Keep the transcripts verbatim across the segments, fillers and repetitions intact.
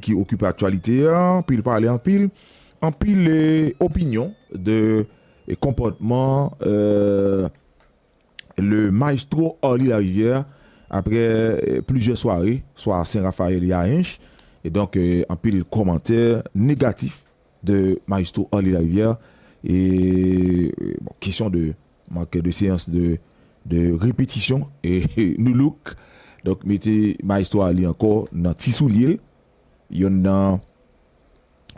ki okipe aktyalite a, anpil pale, anpil, anpil eh, opinyon de eh, konpòtman eh, le maestro Arly Larivière apre eh, plizyè sware, swa Sen Rafayèl e a Ench. E donk, eh, anpil kòmantè negatif de maestro Arly Larivière. E bon, kesyon de mank de seyans de, de repetisyon e, e Nu Look. Donk, mete maestro Arly ankò nan ti soulye l. Yonn nan,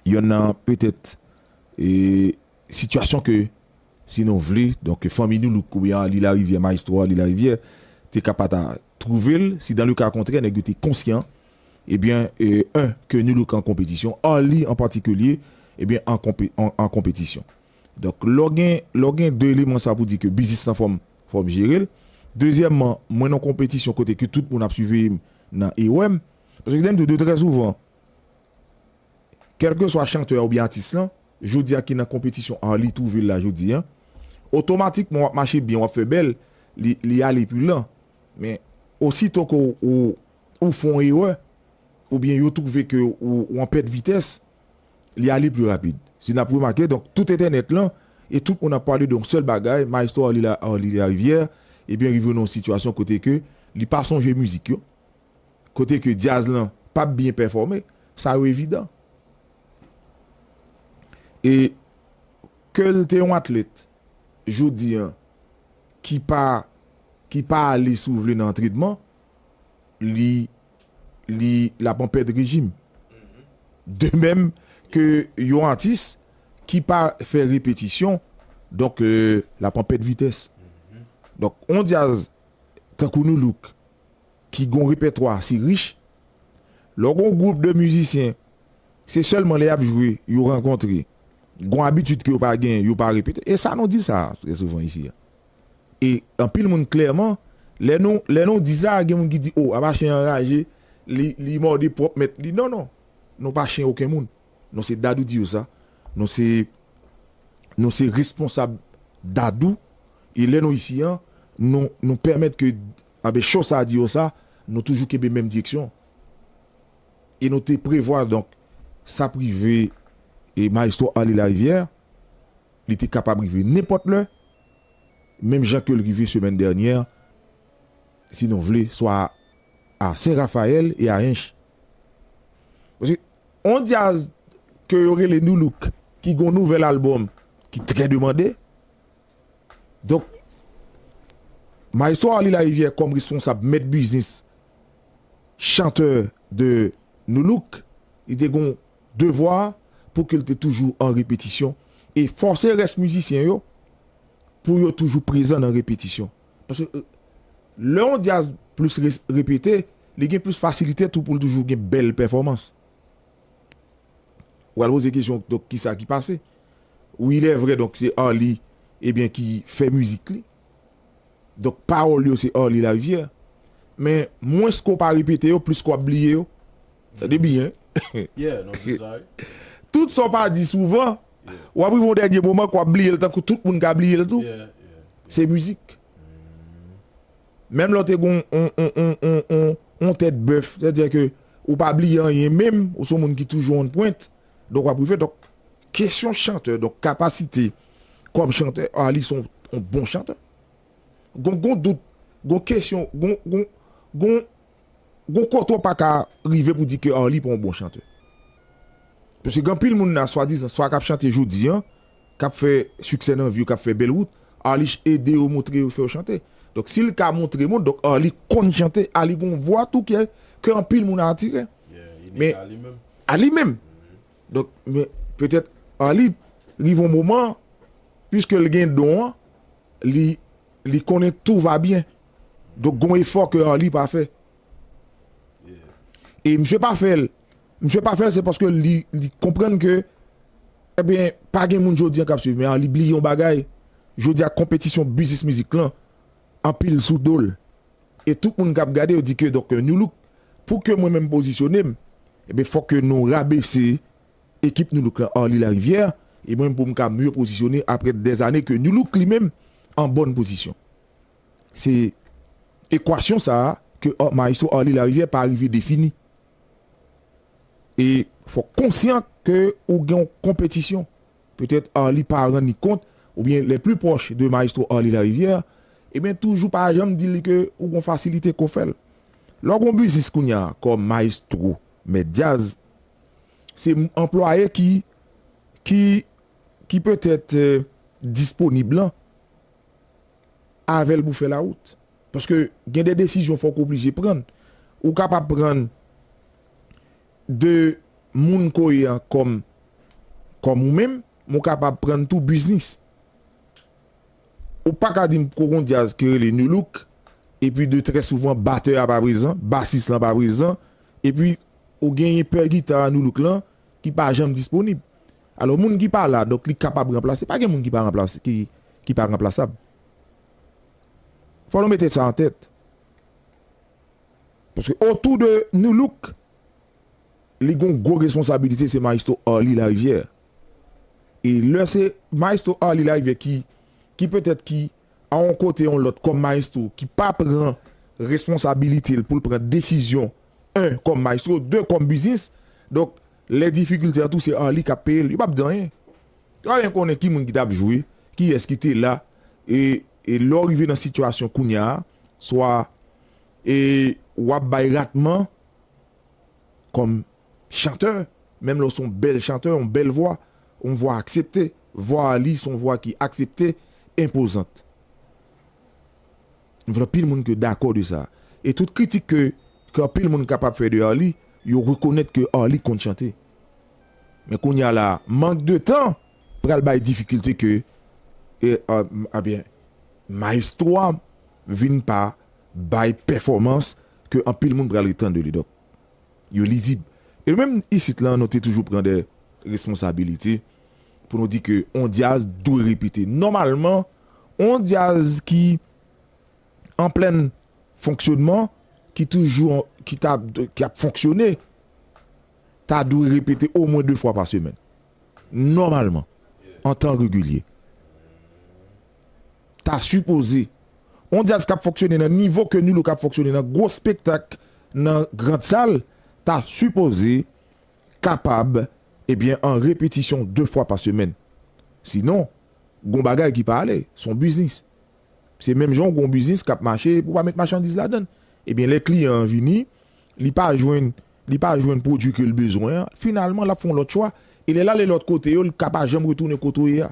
yonn nan petèt e, sitiyasyon ke, si nou vle, donk fanmi Nu Look oubyen Arly Larivière, maestro Arly Larivière, te ka pa ta twouve l, si dans le cas contraire, nèg yo te konsyan, ebyen, e, un, ke Nu Look an konpetisyon, Arly an patikilye, ebyen, an, konpe, an, an konpetisyon. Donk, lè w gen, lè w gen de eleman sa pou di ke biznis lan fò m, fò m jere l. Dezyèmman, mwen nan konpetisyon kote ke tout moun ap siveye m nan e wè m. Paske, m di w, de trè souvan, kèlkeswa chantè a oubyen atis lan, jodi a ki nan konpetisyon Arly twouve l la jodi a, otomatikman w ap mache byen, w ap fè bèl, li, li ale pi lan. Men, osito ke w, ou, ou fè yon erè, oubyen yo twouve ke ou, ou an pèt vitès, li ale pi rapid. Si n ap remake, donk, tout entènèt lan, e tout moun ap pale de yon sèl bagay, maestro Arly, la, Arly Larivière, ebyen, rive nan yon sitiyasyon kote ke li pa sonje mizik yo, kote ke djaz lan p ap byen pèfòme, sa yo evidan. E ke l te yon atlèt, jodi a, ki pa, ki pa ale, si w vle, nan antrenman, li, li, l ap an pèt rejim. De menm ke yon atis ki pa fè repetisyon, donk, eh, l ap an pèt vitès. Donk, yon djaz tankou Nu Look, ki gon repètwa si rich, lè w gon gwoup de mizisyen, se sèlman lè y ap jwe, yo rankontre. Gon abitid ke yo pa genyen, yo pa repete. E sa nou di sa trè souvan isi a. E anpil moun klèman, lè nou, lè nou di sa, gen moun ki di, o, apa chen anraje, li, li mòde pwòp mèt li. Non, non. Nou pa chen okenn moun. Nou se Dadou di yo sa. Nou se, nou se responsab Dadou. E lè nou isi a, nou, nou pèmèt ke, anben, cho sa di yo sa, nou toujou kenbe menm direksyon. E nou te prevwa, donk, sa ap rive e Maestro Arly Larivière, li te kapab rive nenpòt lè, menm jan ke l rive semèn dènyè, si nou vle, swa a Sen Rafayèl e a Ench. Paske yon djaz ke yo rele Nu Look, ki gon nouvèl albòm ki trè demande. Donk, Maestro Arly Larivière kòm responsab mèt biznis, chantè de Nu Look, li te gon devwa pou ke l te toujou an repetisyon e fòse rès mizisyen yo pou yo toujou prezan nan repetisyon. Paske, euh, lè yon djaz plis re-, repete, li gen plis fasilite tou pou l toujou gen bèl pèfòmans. Ou al poze kesyon, donk, kisa ki pase? Wi, il est vrai, donk, se Arly, ebyen, ki fè mizik li. Donk, pawòl yo, se Arly Larivière. Men, mwens ke w pa repete yo, plis ke w ap bliye yo. Tande byen. Yeah, non, se sa, wi. Tout sa w pa di souvan, yeah, w ap rive yon dènye moman ke w ap bliye l, tankou tout moun ka bliye l tou. Yeah, yeah. Se mizik. Menm lè w te gon on, on, on, on, on, on tèt bèf, sètadi ke ou pa bliye anyen menm, ou se yon moun ki toujou on pwent, donk w ap rive. Donk, kesyon chantè, donk kapasite kòm chantè, Arly se yon, yon bon chantè. Gon, gon dout, gon kesyon, gon, gon, gon, gon kote w pa ka rive pou di ke Arly pa yon bon chantè. Paske gen anpil moun la, swadizan, swa k ap chante jodi a, k ap fè siksè nan vi yo, k ap fè bèl wout, Arly ede yo, montre yo, fè yo chante. Donk, si l ka montre moun, donk Arly konn chante, Arly gon vwa tou ke, ke anpil moun atire. Yeah, inik a li menm. Men, a li menm. Donk, men, petèt, Arly rive yon moman, piske l gen don an, li, li konnen tout va byen. Donk, gon efò ke Arly pa fè. Yeah. E misye pa fè l. Misye pa fè l, se paske li, li konprann ke, ebyen, pa gen moun jodi a k ap swiv, men Arly bliye yon bagay. Jodi a, konpetisyon biznis mizik lan, anpil sou do l. E tout moun k ap gade yo di ke, donk, Nu Look, pou ke mwen menm pozisyone m, ebyen, fòk ke nou rabese ekip Nu Look lan, Arly Larivière, e mwen menm pou m ka mye pozisyone apre dèzane ke Nu Look li menm an bòn pozisyon. Se ekwasyon sa a ke, o, Maestro Arly Larivière pa rive defini. E fòk konsyan ke ou gen yon konpetisyon. Petèt Arly pa rann li kont, oubyen les plus proches de Maestro Arly Larivière, ebyen toujou pa janm di li ke ou gon fasilite ke w fè l. Lè w gon biznis kounye a kòm maestro, mèt djaz, se anplwaye ki, ki, ki petèt eh, disponib lan avè l pou fè lawout. Paske gen de desizyon fòk ou oblije pran. Ou kapab pran de moun ke w ye an kòm, kòm ou menm, men w kapab pran tou biznis. Ou pa ka di m ke w gon djaz ki rele Nu Look, epi de trè souvan batè a pa prezan, basis lan pa prezan, epi ou genyen pè gita a Nu Look lan ki pa janm disponib. Alò, moun ki pa la, donk li kapab ranplase. Pa gen moun ki pa ranplase, ki, ki pa ranplasab. Fò nou mete sa an tèt. Paske otou de Nu Look, li gon gwo responsabilite, se Maestro Arly Larivière. E lè se Maestro Arly Larivière ki, ki petèt ki a yon kote yon lòt kòm maestro ki pa pran responsabilite l pou l pran desizyon, en, kòm maestro, de, kòm biznis. Donk, lè difikilte an tou, se Arly k ap peye l. Yo p ap di anyen. Yo pa byen konnen ki moun ki t ap jwe, kiyès ki te la. E, e lè w rive nan sitiyasyon kounye a, swa e w ap bay ratman kòm chantè, menm lè w se yon bèl chantè, yon bèl vwa, yon vwa aksepte, vwa Arly se yon vwa ki aksepte, enpozant. M vle anpil moun ke dakò de sa. E tout kritik ke, ke anpil moun kapab fè de Arly, yo rekonèt ke Arly konn chante. Men kounye a la, mank de tan pral bay difikilte ke, e, a, a byen, maestro a vin pa bay pèfòmans ke anpil moun pral ret tann de li. Donk, yo lizib. E nou menm isit lan, nou te toujou pran de responsabilite pou nou di ke on djaz dwe repete. Nòmalman, on djaz ki an plèn fonksyonman, ki toujou, ki ta, ki ap fonksyone, ta dwe repete omwen de fwa pa semèn. Nòmalman, an tan regilye. Ta sipoze. On djaz k ap fonksyone nan nivo ke Nu Look ap fonksyone nan gwo spektak, nan grand sal, ta sipoze kapab, ebyen, an repetisyon de fwa pa semèn. Sinon, gon bagay ki pa ale, se on biznis. Se menm jan w gon biznis k ap mache, pou w pa met machandiz ladan l. Ebyen, lè kliyan an vini, li pa jwenn, li pa jwenn pwodui ke l bezwen an, finalman, l ap fè yon lòt chwa. E lè l ale lòt kote yo, l ka pa janm retounen kote w ye a.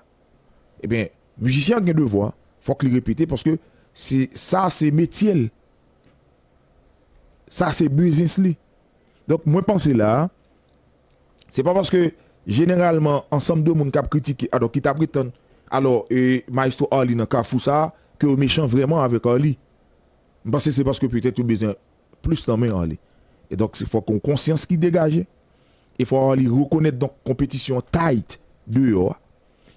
Ebyen, mizisyen an gen devwa, fòk li repete, paske se, sa se metye l. Sa se biznis li. Donk, mwen panse la, se pa paske jeneralman ansanm de moun k ap kritike, alò ki t ap ret tann, alò, e, Maestro Arly nan kafou sa, ke yo mechan vrèman avèk Arly. M panse se paske petèt yo bezwen plis nan men Arly. E donk, se fòk yon konsyans ki degaje. E fò Arly rekonèt donk konpetisyon tight deyò a.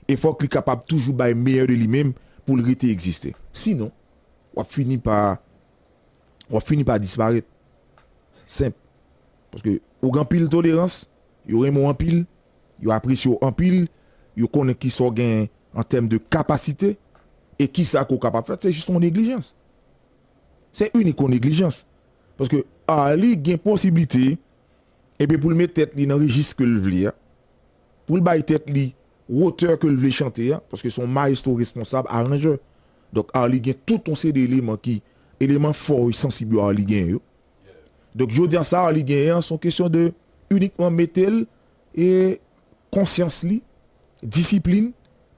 E fòk li kapab toujou bay meyè de li menm pou l rete egziste. Sinon, w ap fini pa, w ap fini pa disparèt. Senp. Paske ou gen anpil tolerans, yo renmen w anpil, yo apresye w anpil, yo konnen kisa w gen an tèm de kapasite, e kisa ke w kapab fè, se jis yon neglijans. Se inik yon neglijans. Paske Arly gen posiblite, epi pou l met tèt li nan rejis ke l vle a, pou l bay tèt li wotè ke l vle chante a, paske se yon mayestwo responsab, aranjè. Donk, Arly gen tout yon seri de eleman ki, eleman fò e sansib yo Arly genyen yo. Donk, jodi a sa Arly genyen an, se yon kesyon de inikman mete l e konsyans li, disiplin,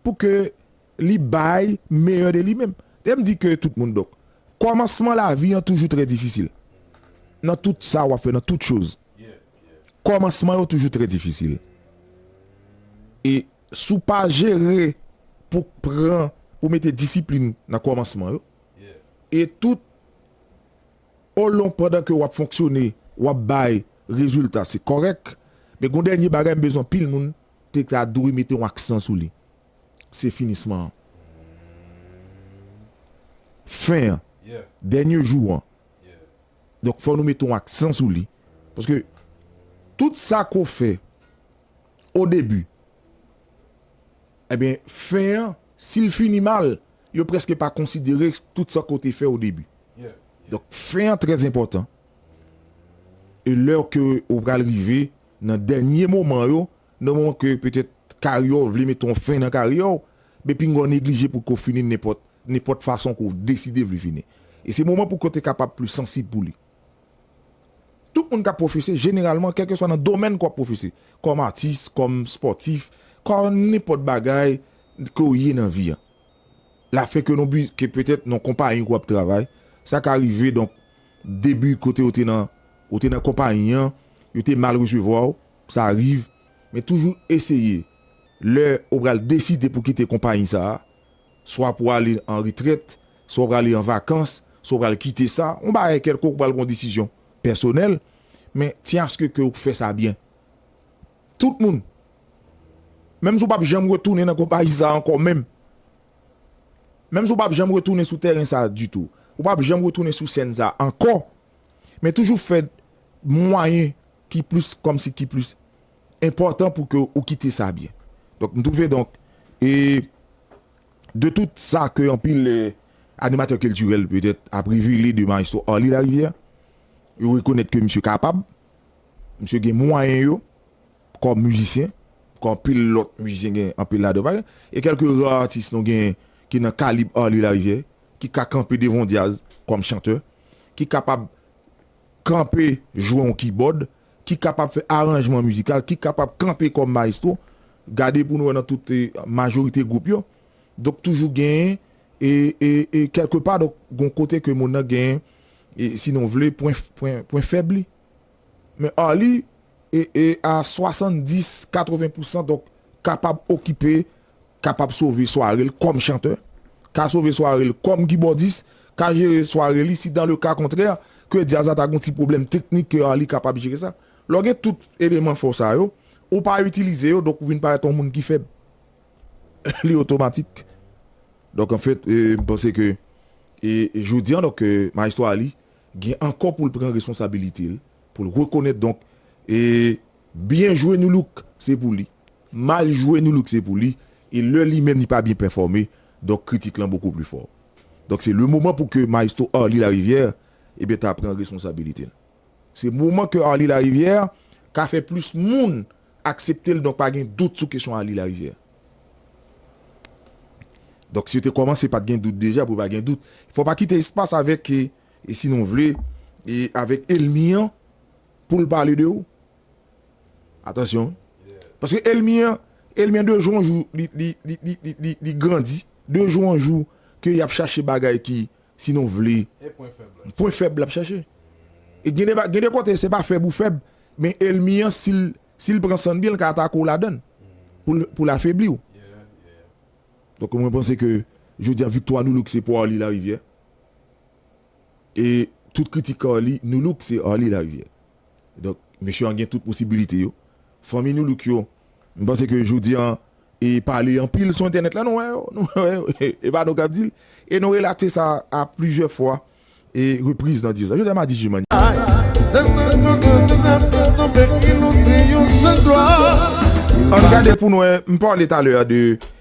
pou ke li bay meyè de li menm. Lè m di ke tout moun, donk, kòmansman lavi an toujou trè difisil. Nan tout sa w ap fè, nan tout choz. Kòmansman yo toujou trè difisil. E si w pa jere pou pran, pou mete disiplin nan kòmansman yo, e tout olong pandan ke w ap fonksyone, w ap bay rezilta, se kòrèk. Men gon dènye bagay m bezwen anpil moun te ka dwe mete yon aksan sou li. Se finisman an. Fen an. Dènye jou an. Donk, fò nou mete yon aksan sou li. Paske tout sa ke w fè o debi, ebyen, fen an, si l fini mal, yo prèske pa konsidere tout sa ke w te fè o debi. Donk, fen an trè enpòtan. E lè ke ou pral rive, nan dènye moman yo, nan moman ke petèt karyè w vle mete yon fen nan karyè w, men pinga w neglije pou ke w fini nenpòt, nenpòt fason ke w deside vle fini. E se moman pou ke w te kapab pli sansib pou li. Tout moun k ap pwofese, jeneralman, kèlkeswa nan domèn ke w ap pwofese, kòm atis, kòm spòtif, kòm nenpòt bagay ke w ye nan vi a. Lafè ke nou bi, ke petèt nan konpayi ke w ap travay, sa ka rive, donk, debi kote ou te nan, ou te nan konpayi an, yo te mal resevwa w, sa rive, men toujou eseye, lè ou pral deside pou kite konpayi sa a, swa pou ale an retrèt, swa ou pral ale an vakans, swa ou pral kite sa, yon bagay kèlkonk ou pral pran yon desizyon pèsonèl, men tyen aske ke ou fè sa byen. Tout moun. Menm si w p ap janm retounen nan konpayi sa a ankò menm. Menm si w p ap janm retounen sou tèren sa a ditou. Ou p ap janm retounen sou sèn sa a ankò. Men toujou fè mwayen ki plis, kòmsi ki plis enpòtan pou ke ou kite sa byen. Donk, m twouve, donk, e de tout sa ke anpil, eh, animatè kiltirèl petèt ap revele de Maestro Arly Larivière, yo rekonèt ke misye kapab, misye gen mwayen yo, kòm mizisyen, kòm anpil lòt mizisyen gen anpil ladan pa gen, e kèlke ra atis nou gen ki nan kalib Arly Larivière, ki ka kanpe devan yon djaz kòm chantè, ki kapab kanpe jwe yon kibòd, ki kapab fè aranjman mizikal, ki kapab kanpe kòm mayestwo. Gade pou nou wè nan tout, eh, majorite gwoup yo. Donk toujou genyen, e, e, e kèlkepa, donk, gon kote ke moun nan genyen, e, sinon vle, pwen, pwen, pwen fèb li. Men Arly, e, e a swasanndis, katreven pousan, donk, kapab okipe, kapab sove sware l kòm chantè, ka sove sware l kòm kibòdis, ka jere sware li si dans le cas contraire, ke djaz la ta gon ti pwoblèm teknik ke Arly kapab jere sa. Lè w gen tout eleman fò sa yo, ou pa itilize yo, donk ou vin parèt yon moun ki fèb. Li otomatik. Donk, anfèt, e, m panse ke, e, jodi a, donk, e, Maestro Arly gen ankò pou l pran responsabilite l, pou l rekonèt, donk, e, byen jwe Nu Look, se pou li. Mal jwe Nu Look, se pou li. E lè li menm li pa byen pèfòme, donk, kritik lan bokou pli fò. Donk, se le moman pou ke Maestro Arly Larivière, ebyen, ta pran responsabilite l. Se moman ke Arly Larivière ka fè plis moun aksepte l, donk pa gen dout sou kesyon Arly Larivière. Donk, si yo te kòmanse pa t gen dout deja, pou pa gen dout. Fò pa kite espas avèk, e, e sinon vle, e avèk ènmi an, pou l pale de ou. Atansyon. Paske ènmi an, ènmi an de jou an jou, li, li, li, li, li, li, li grandi. De jou an jou, ke y ap chache bagay ki, sinon vle, e pwen fèb la. Pwen fèb l ap chache. E gen de, ba- gen de kote, se pa fèb ou fèb, men ènmi an, si l, si l pran san byen, l ka atake w ladan l, pou l, pou l afebli w. Yeah, yeah. Donk, mwen panse ke, jodi a, viktwa Nu Look, se pou Arly Larivière. E tout kritik Arly, Nu Look, se Arly Larivière. Donk, mesye an gen tout posibilite yo. Fanmi Nu Look yo, m panse ke jodi a, e pale anpil sou entènèt la, nou wè yo, nou wè yo, e pa nou k ap di l. E nou relate sa a plizyè fwa, e repriz nan di sa. Jodi a, m a di Jimani. Ann gade pou nou wè, m pale talè a de,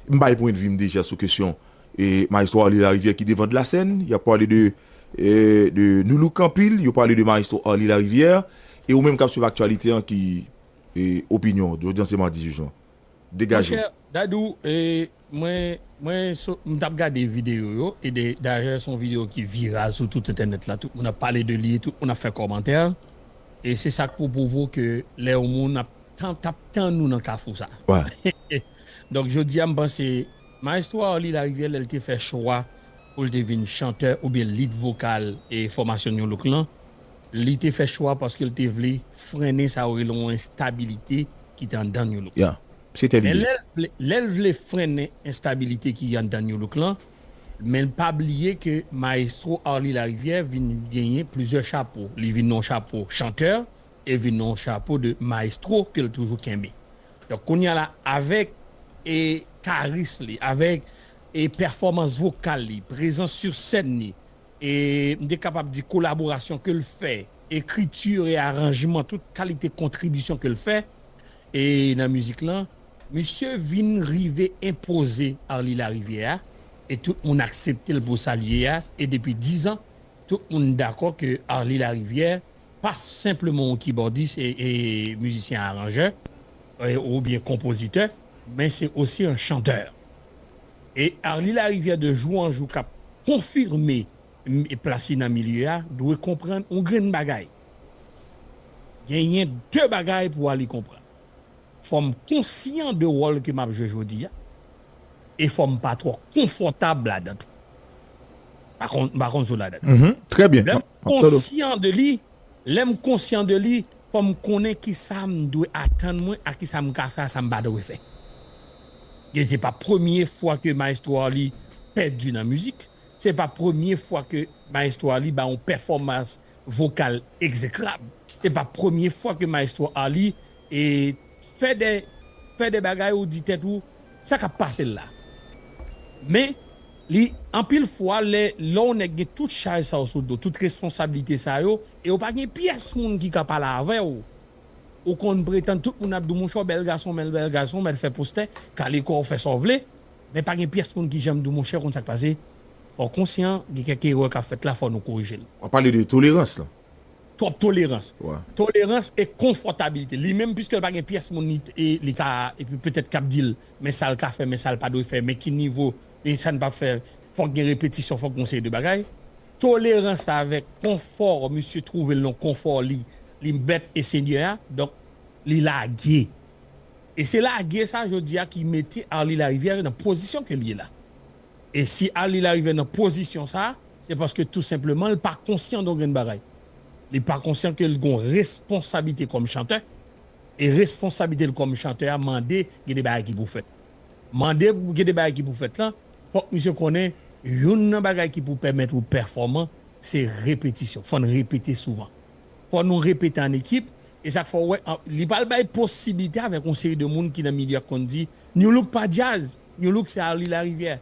m bay pwendvi m deja sou kesyon e Maestro Arly Larivière ki devan de la scène, y ap pale de, e, de Nu Look anpil, yo pale de Maestro Arly Larivière, e ou menm k ap swiv aktyalite an ki, e, opinyon, jodi a se madi jij lan. Degaje w. Monchè, Dadou, e, mwen, mwen, so- m t ap gade videyo yo, e de- dayè se yon videyo ki viral sou tout entènèt la, tout moun ap pale de li, tout moun ap fè kòmantè, e se sa k pou pwouve w ke lè yon moun ap tan- t ap tann ou nan kafou sa. Wè. Donk, jodi a, m panse, Maestro Arly Larivière, lè l te fè chwa pou l te vin chantè oubyen lead vokal e fòmasyon Nu Look lan, li te fè chwa paske l te vle frennen sa yo rele yon enstabilite ki te anndan Nu Look. Ya, se te lide. Men lè l vle, lè l vle frennen enstabilite ki anndan Nu Look lan, men pa bliye ke Maestro Arly Larivière vin genyen plizyè chapo. Li vin nan yon chapo chantè, e vin nan yon chapo de maestro ke l toujou kenbe. Donk, kounye a la, avèk, e, karis li, avèk, e, pèfòmans vokal li, prezans sou sèn li, e, m te kapab di kolaborasyon ke l fè, ekriti e aranjman, tout kalite kontribisyon ke l fè, e, nan mizik lan, misye vin rive enpoze Arly Larivière a, e tout moun aksepte l pou sa l ye a, e depi diz an, tout moun dakò ke Arly Larivière pa senpleman yon kibòdis e, e mizisyen aranjè, e, oubyen konpozitè, men se osi yon chantè. E Arly Larivière, de jou an jou, k ap konfime m-, plas li nan milye a, dwe konprann yon grenn bagay. Genyen de bagay pou Arly konprann. Fò m konsyan de wòl ke m ap jwe jodi a, e fò m pa twò konfòtab ladan tou. Pa konn, pa konn sou ladan. Mhm. Trè byen. Lè m konsyan de li, lè m konsyan de li, fò m konnen ki sa m dwe atann mwen, ak ki sa m ka fè, a sa m pa dwe fè. E se pa premye fwa ke Maestro Arly pèdi nan mizik. Se pa premye fwa ke Maestro Arly ba yon pèfòmans vokal egzekrab. Se pa premye fwa ke Maestro Arly, e, fè de, fè de bagay ou di tèt ou, sa k ap pase l la. Men, li, anpil fwa, lè, lè yon nèg gen tout chaj sa yo sou do, tout responsablite sa yo, e ou pa gen pyès moun ki ka pale avè w. Ou konn pretann, tout moun ap di w, monchè, w bèl gason, men l bèl gason, mèt fè postè, kale kò w, fè sa w vle. Men pa gen pyès moun ki janm di w, monchè, w konn sa k pase. Fò w konsyan, gen kèk erè k ap fèt la, fò nou korije l. W ap pale de tolerans la. Twòp tolerans. Wi. Tolerans e konfòtabilite. Li menm, piske l pa gen pyès moun, li, e, li ka, epi petèt k ap di l, men sa l ka fè, men sa l pa dwe fè, men ki nivo, e sa n p ap fè, fòk gen repetisyon, fòk gen yon seri de bagay. Tolerans avèk konfò, misye twouve l nan konfò li, li mèt e senyè a, donk, li lage. E se lage sa jodi a ki mete Arly Larivière nan pozisyon ke l ye la. E si Arly Larivière nan pozisyon sa, se paske tou senpleman l pa konsyan de yon grenn bagay. Li pa konsyan ke l gen yon responsablite kòm chantè. E responsablite l kòm chantè a mande gen de bagay ki pou fèt. Mande pou gen de bagay ki pou fèt lan, fòk misye konnen youn nan bagay ki pou pèmèt ou pèfòman, se repetisyon. Fò n repete souvan. Fò nou repete an ekip, e sa k fè w wè, an, li pral bay posiblite avèk yon seri de moun ki nan milye a konn di, New Look pa djaz, New Look se Arly Larivière.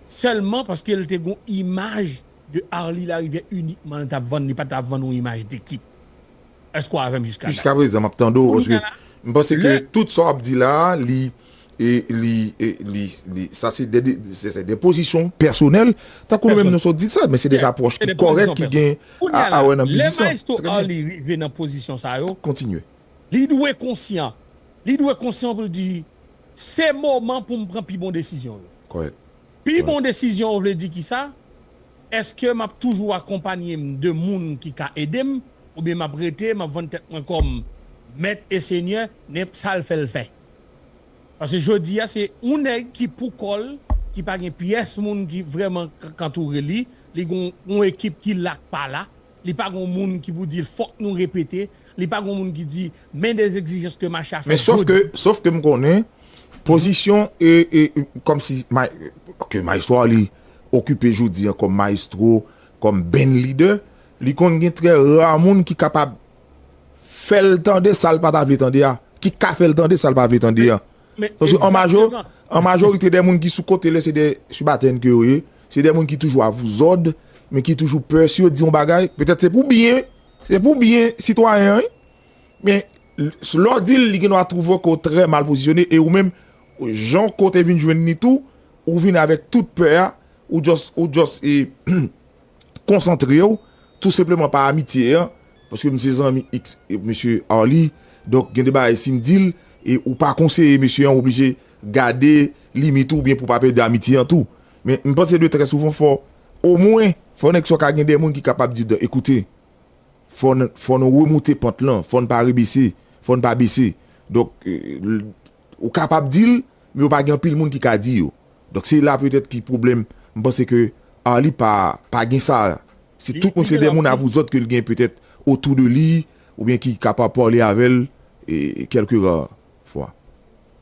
Sèlman paske l te gen yon imaj de Arly Larivière inikman l t ap vann, li pa t ap vann yon imaj dekip. Èske w avè m jiska la? Jiska prezan, m ap tande w, paske m panse ke tout sa w ap di la a, li, e, li, e, li, li, sa se de, de, se, se de pozisyon pèsonèl, tankou nou menm nou sot di sa, men se de apwòch ki kòrèk, ki gen a, a wè nan biznis lan. Lè Maestro Arly rive nan pozisyon sa yo, kontinye. Li dwe konsyan. Li dwe konsyan pou l di, se moman pou m pran pi bon desizyon yo. Kòrèk. Pi bon desizyon yo vle di ki sa? Èske m ap toujou akonpanye m de moun ki ka ede m, oubyen m ap rete, m ap vann tèt mwen kòm mèt e senyè, nenp sa l fè l fè? Paske jodi a, se yon nèg ki pou kò l, ki pa gen pyès moun ki vrèman k-, k antoure li, li gen yon, yon ekip ki la k pa la, li pa gen yon moun ki pou di l fòk nou repete, li pa gen yon moun ki di, men de egzijans ke mache a fè jodi. Men sòf ke, sòf ke m konnen, pozisyon, e, e, e, kòmsi, ma-, ke Maestro Arly okipe jodi a kòm maestro, kòm band leader, li konn gen trè ra moun ki kapab fè l tande sa l pa ta vle tande a, ki ka fè l tande sa l pa vle tande a. Paske an majò, an majorite de moun ki sou kote l, se de subaltèn ke yo ye, se de moun ki toujou avouzòd, men ki toujou pè, si yo di yon bagay, petèt se pou byen, se pou byen sitwayen an, wi. Men, l-, lè w di l, li gen dwa twouve w ke w trè mal pozisyone, e ou menm, jan w kote vin jwenn li tou, ou vin avèk tout pè a, ou just, ou just, e, konsantre w, tou senpleman pa amitye an, paske m se zanmi X, e, mesye Arly, donk gen de bagay si m di l, e ou pa konseye mesye an, ou oblije gade limit ou, oubyen pou w pa pèdi amitye an tou. Men m panse de trè souvan fò, omwen, fò nèg sa yo ka gen de moun ki kapab di, ekoute, fò n, fò nou remoute pant lan, fò n pa rebese, fò n pa bese. Donk, e, l-, ou kapab di l, men yo pa gen anpil moun ki ka di yo. Donk se la petèt ki pwoblèm, m panse ke Arly pa, pa gen sa. Se tout moun, se de moun avouzòd ke l gen petèt otou de li, oubyen ki kapab pale avè l, e, kèlke ra fwa.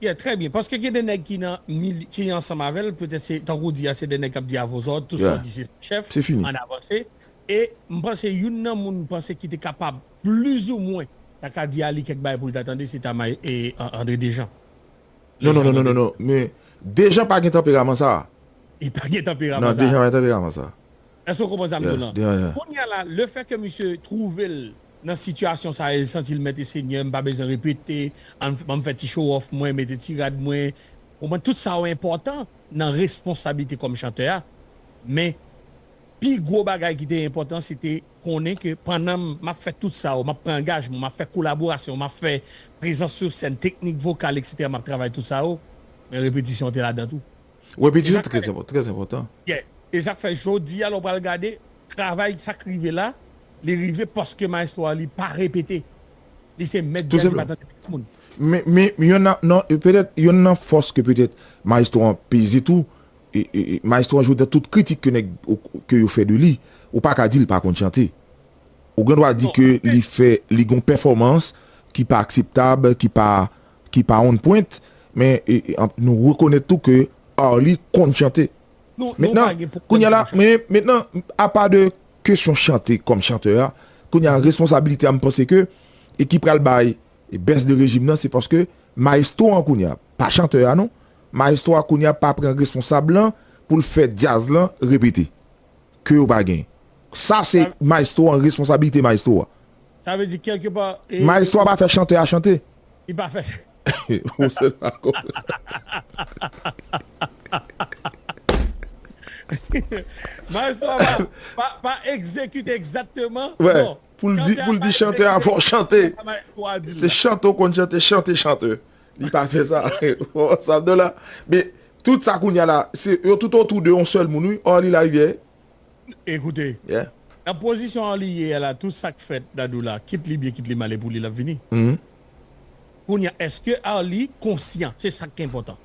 Yeah, trè byen. Paske gen de nèg ki nan mil-, ki ansanm avè l, petèt se, tankou w di a, se de nèg k ap di avouzòd, tout sa w di se chèf, ann avanse. E m panse youn nan moun m panse ki te kapab plizoumwen ta ka di Arly kèk bagay pou l ta tande, se ta May-, e, An-, André Dejean. Non, non, non, non, non, non. Men Dejean pa gen tanperaman sa. Li pa gen tanperaman sa. Non, Dejean pa gen tanperaman sa. Èske w konprann sa m di w lan? Yeah, yeah. Kounye a la, lefètke misye twouve l nan sitiyasyon sa a, e l santi l mèt e senyè, m pa bezwen repete, ann, ban m fè ti show off mwen, mete ti rad mwen, konprann, tout sa yo enpòtan nan responsablite kòm chantè a. Men, Pi gwo bagay ki te enpòtan, se te konnen ke pandan m ap fè tout sa yo, m ap pran angajman, m ap fè kolaborasyon, m ap fè prezans sou sèn, teknik vokal, etsetera, m ap travay tout sa yo, men repetisyon te ladan tou. Repetisyon trè enpòtan. Yeah. E sa k fè jodi a, lè w pral gade, travay sa k rive la, li rive paske maestro a li pa repete. Li se mèt djaz, li pa tande pièce moun. Men, men, youn nan, non, petèt, youn nan fòs ke petèt maestro an peze tou, e, e, e, maestro an jodi a tout kritik ke nèg, ke yo fè de li, ou pa ka di l pa konn chante. Ou gen dwa di ke li fè, li gon pèfòmans ki pa akseptab, ki pa, ki pa on point, men, e, e, an, nou rekonèt tou ke Arly konn chante. Mentnan, kounye a la, men, mentnan, apa de kesyon chante kòm chantè a, kounye a responsabilite a, m panse ke e ki pral bay bès de rejim nan, se paske maestro an kounye a, pa chantè a non, maestro a kounye a pa pran responsab lan pou l fè djaz lan repete. Ke yo pa gen. Sa se maestro an, responsabilite maestro a. Sa vle di kèlke pa, e, maestro a pa fè chantè a chante. Li pa fè. Ou se la konprann. Maestro a pa, pa, pa egzekite egzakteman. Wè, non. Pou l di, pou l di chantè a fò chante. Se chante w konn chante, chante chante. Li pa fè sa. Sa m di w la. Men tout sa kounye a la, se, yo tout otou de yon sèl moun, wi. Arly Larivière. Ekoute, nan pozisyon Arly ye a la, tout sa k fèt, Dadou la, kit li byen, kit li mal, e pou li l ap vini. Kounye a, èske Arly konsyan? Se sa k enpòtan.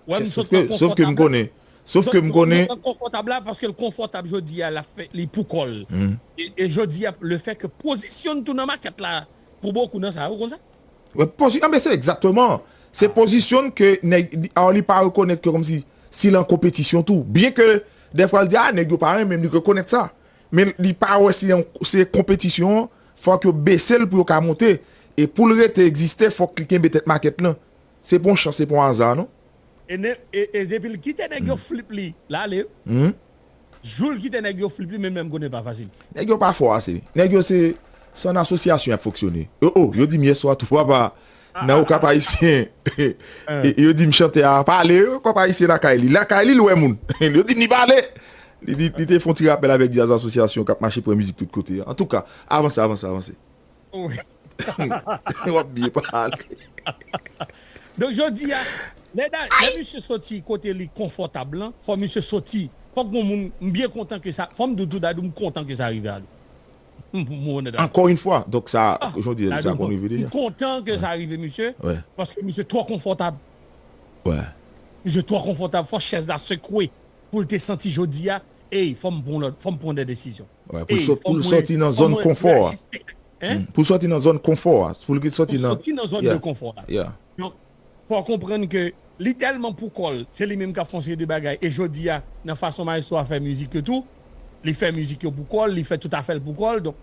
Wè, m sot nan konfòtab la. Sof ke m konnen. Sof ke m konnen. Nan konfòtab la, paske l konfòtab jodi a, l ap fè, li pou kò l. E, e jodi a, le fè ke pozisyonn tou nan makèt la, pou bokou nan sa, ou konn sa? Wè, pozi-, anben, se egzakteman. Se pozisyonn ke nèg, li, a, li pa rekonèt ke kòmsi, si l an konpetisyon tou. Byen ke, dèfwa, l di, a, nèg yo pa renmen m, li rekonèt sa. Men li pa wè si an, se konpetisyon an, fòk yo bese l pou yo ka monte. E pou l rete egziste, fòk li kenbe tèt makèt lan. Se pa yon chans, se pa yon aza, non. E, e, e depi l kite nèg yo flip li, l ale. Jou l kite nèg yo flip li, men menm konnen pa fasil. Nèg yo pa fò ase. Nèg yo se, se an asosyasyon y ap fonksyone. Yo, o, yo di m yèswa tou, papa, nan Okap Ayisyen. E, yo di m chantè a pale, Okap Ayisyen lakay li. Lakay li, l wè moun. Yo di m li pale. Li, li, li te fè yon ti rapèl avèk djaz asosyasyon k ap mache pran mizik tout kote. Antouka, avanse, avanse, avanse. Wi. W ap byen pale. Donk, jodi a, lè da-, lè misye soti kote li konfòtab lan, fò misye soti. Fòk gon moun, m byen kontan ke sa, fò m di w tou, Dadou, m kontan ke sa rive a li. M, m onèt avè w. Ankò yon fwa, donk sa, jodi a, sa konn rive deja. M kontan ke sa rive, misye, paske misye twò konfòtab. Misye twò konfòtab, fò chèz la sekwe pou l te santi jodi a, ey, fò m pran lòt, fò m pran de desizyon. Wè, pou l sòti nan zòn konfò a. Pou l sòti nan zòn konfò a. Pou l sòti nan zòn de konfò la. Donk, fò w konprann ke li tèlman pou kò l, se li menm k ap fè yon seri de bagay. E jodi a, nan fason Maestro a fè mizik yo tou, li fè mizik yo pou kò l, li fè tout afè l pou kò l. Donk,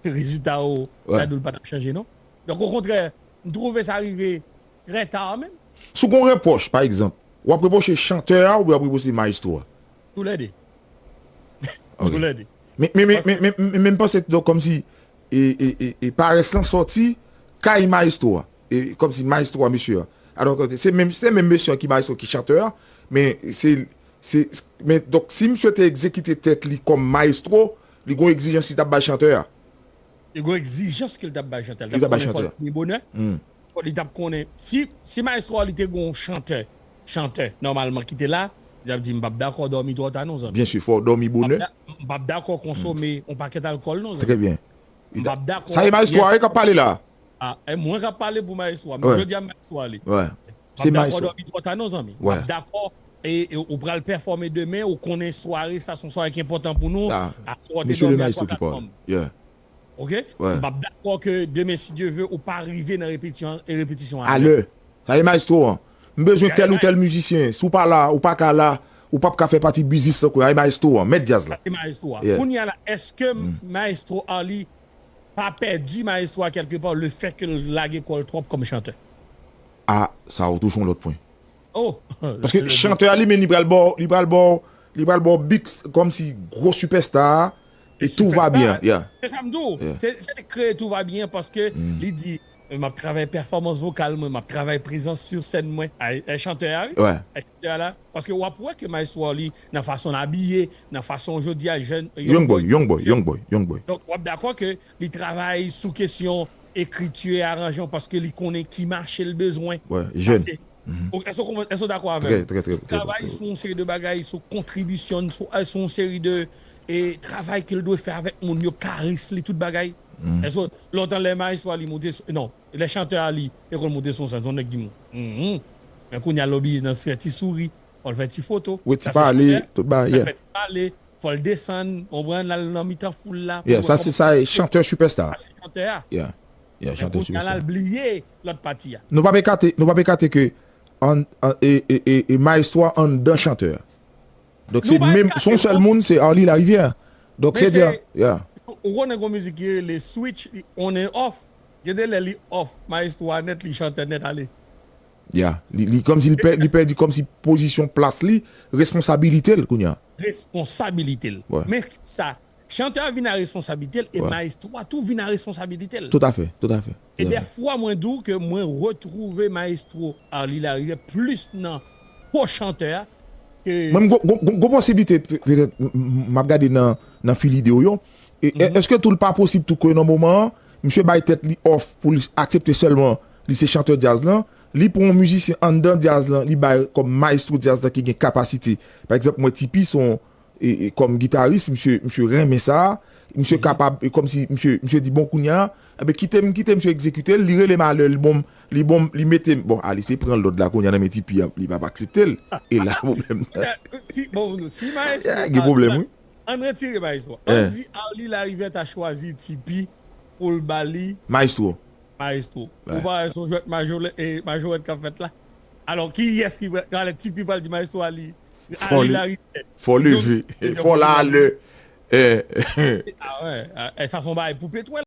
rezilta yo, Dadou, l pa t ap chanje, non. Donk, okontrè, m twouve sa rive trè ta menm. Si w gen yon repwòch, pa egzanp, w ap repwoche chantè a oubyen w ap repwoche maestro a? Toulède. Toulède. Men, men, men, men, men, men, men m panse, donk, kòmsi, e, e, e, e parès lan sòti kay maestro a. E, kòmsi maestro a, mesye a. Alò, se menm, se menm mesye an ki maestro ki chantè a, men se, se, men, donk, si misye te egzekite tèt li kòm maestro, li gon egzijans li t ap bay chantè a. Li gon egzijans ke l t ap bay chantè. Li t ap bay chantè. Li t ap konnen fò l dòmi bonè. Fò li t ap konnen, si, si maestro a li te gon chantè, chantè, nòmalman, ki te la, li t ap di, "M p ap dakò dòmi twò ta non, zanmi." Byen si, fò w dòmi bonè. M p ap da-, m p ap dakò konsome yon pakèt alkòl non, zanmi. Trè byen. M p ap dakò. Sa e maestro a wi k ap pale la. A, e mwen k ap pale pou maestro a. Men jodi a maestro a li. Wè. Se maestro. M p ap dakò dòmi twò ta non, zanmi. M p ap dakò, e, e ou pral pèfòme demen, ou konnen sware sa, se yon sware ki enpòtan pou nou. Aswè w te dòmi ak twa kat fanm. Yeah. Oke? M p ap dakò ke demen, si Dye ve, ou pa rive nan repetisyon, e repetisyon a lè. Sa e maestro an. M bezwen tèl ou tèl mizisyen. Si w pa la, ou pa ka la, ou p ap ka fè pati biznis lan kounye a. E maestro an, mèt djaz la. Sa se maestro a. Yeah. Kounye a la, èske maestro Arly pa pèdi maestro a kèlke pa, le fè ke l lage kò l twòp kòm chantè? A, sa ou touche yon lòt pwen. Oh! Paske chantè a li menm li pral ba w, li pral ba w, li pral ba w big, kòmsi gwo sipèsta a, e tout va byen. Yeah. Se sa m di w. Yeah. Se, se li k kreye tout va byen paske li di, M ap travay pèfòmans vokal mwen, m ap travay prezans sou sèn mwen. Ay, ay chantè a, wi. Wè. Ay chantè a la. Paske w ap wè ke maestro Arly, nan fason l abiye, nan fason jodi a jèn Young boy, young boy, young boy, young boy. Donk, w ap dakò ke li travay sou kesyon ekriti, aranjman, paske li konnen ki mache l bezwen. Wè, jèn. Èske w dakò avè Trè, m? trè, trè, trè, Travay sou yon seri de bagay, sou kontribisyon, sou, sou yon seri de e travay ke l dwe fè avèk moun yo, karis li, tout bagay. Èske lè w tann lè maestro Arly monte sou, non, lè chantè Arly e konn monte sou yon sèn, yon nèg di m, men kounye a l oblije nan fè ti souri, fò l fè ti foto. Wi, ti pale, tout bagay, yeah. Fè ti pale, fò l desann, konprann, l al nan mitan foul la. Yeah, sa se sa, e chantè superstar. Sa se chantè a. Yeah, yeah, chantè Kounye a la, superstar. L bliye lòt pati a. Nou pa pe kate, nou pa pe kate ke an, an, e, e, e, e maestro a anndan chantè a. Donk se Nou pa menm, kate, se yon sèl non. Moun, se Arly Larivière. Donk Men se di, se- yeah. Ou konnen gon mizik ki rele switch, li on and off. Gen de lè li off, maestro a nèt, li chantè nèt ale. Yeah. Li, li kòmsi li pè, li pèdi kòmsi pozisyon plas li, responsabilite l kounye a. Responsabilite l. Wè. Men sa, chantè a vin a responsabilite l e Wè. Maestro a tou vin a responsabilite l. Tout à fait, tout à fait. E Tout à fait. Dèfwa mwen di w ke mwen retwouve Maestro Arly Larivière plis nan po chantè a ke Mwen, gwo, gwo, gwo, gwo posiblite, petèt, m, m, m ap gade nan, nan fil ide w yo. E, e, èske tou l pa posib tou ke nan moman an, misye bay tèt li off pou l aksepte sèlman li se chantè djaz lan, li pran yon mizisyen anndan djaz lan, li bay kòm maestro djaz lan ki gen kapasite. Pa egzanp, mwen Tipi se yon, e, e, kòm gitaris, misye, misye renmen sa, misye kapab, e, kòmsi misye, misye di, bon, kounye a, enben, kite m, kite misye egzekite l, li rele m alè, li bon, li bon, li mete m, bon, Arly se pran lòd la, kounye a nan men Tipi a, li p ap aksepte l. E la, pwoblèm nan. Si, bon, si Maestro Yeah, gen pwoblèm, wi. Ann retire Maestro. Eh. Ann di Arly Larivière ta chwazi Tipi pou l ba li Maestro. Maestro. Ouais. Ou pa wè se yon jwèt majole-, e, majorèt k ap fèt la? Alò, kiyès ki pral, Tipi pral di Maestro Arly, Fò Arly li- Larivière? Fò leve, fò la alè. Eh. Ah wè, ah, eh, sa se yon bagay pou petwèl.